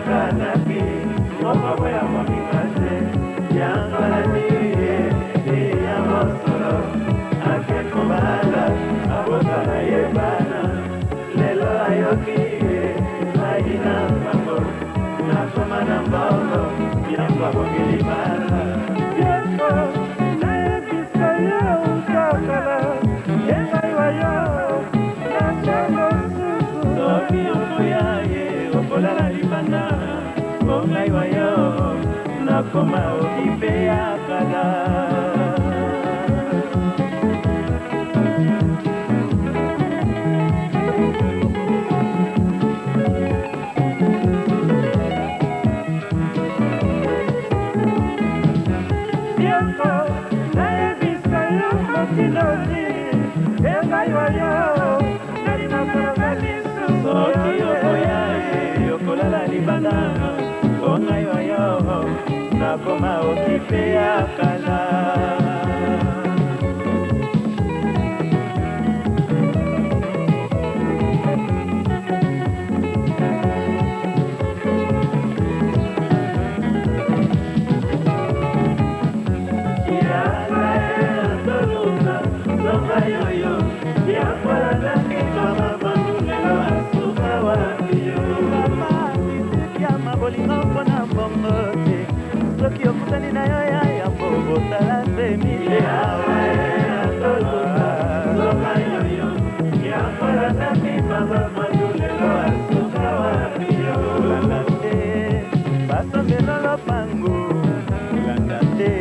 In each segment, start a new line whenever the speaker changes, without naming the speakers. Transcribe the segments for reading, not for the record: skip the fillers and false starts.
Toyokanaki moko boya moninga te, yango nandimi ye ya mosolo. Ake kobala, abota na ye bana, lelo ayoki ye ngai na bango nakoma na mbongo, yango abongi libala. Bianco, nayebisa yo utakala, ye ngai wa yo, na ntango mosusu. Soki okoya ye okolala libanda, o ngai wa yo nakoma okipe ya kala. Bianco, nayebisa yo motinoli, ye ngai wa yo, nalinaka lisusu. Soki okoya ye okolala libanda, o ngai wa yo nakoma okipe ya kala. Bolingo mpona mbongo te, soki okutani na yo ya yambo, bosala se mitema. Kolanda te basombelo lopango, kolanda te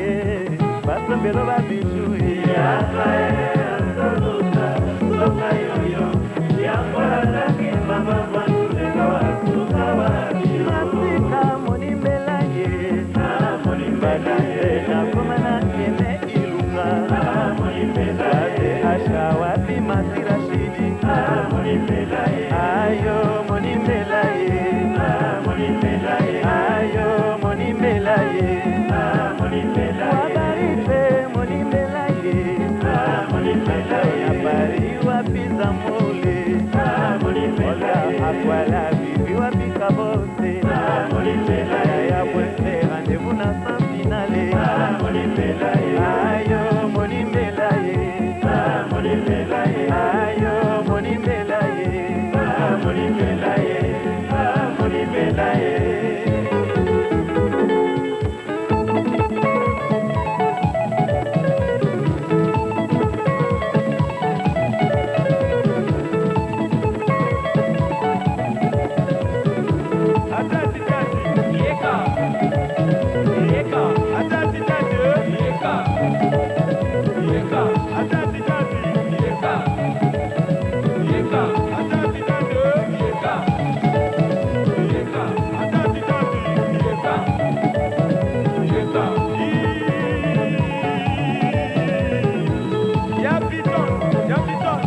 basombelo babiju. Masika monimbela ye, balise nakoma na eme ilunga, wapi asha, wapi masirashidi, ayo monimbela ye, ayo monimbela ye, wabarife monimbela ye, na Paris wapi zamole, Olga akwala bibi, wapi kabose ya bwese, rendez-vous na sans finale, ayo monimbela ye, ayo monimbela ye, monimbela ye, monimbela ye.
Atati tati yeka yeka, atati tati yeka yeka, atati tati yeka yeka, atati tati yeka yeka, atati tati yeka yeka. Ya Piton, ya Piton.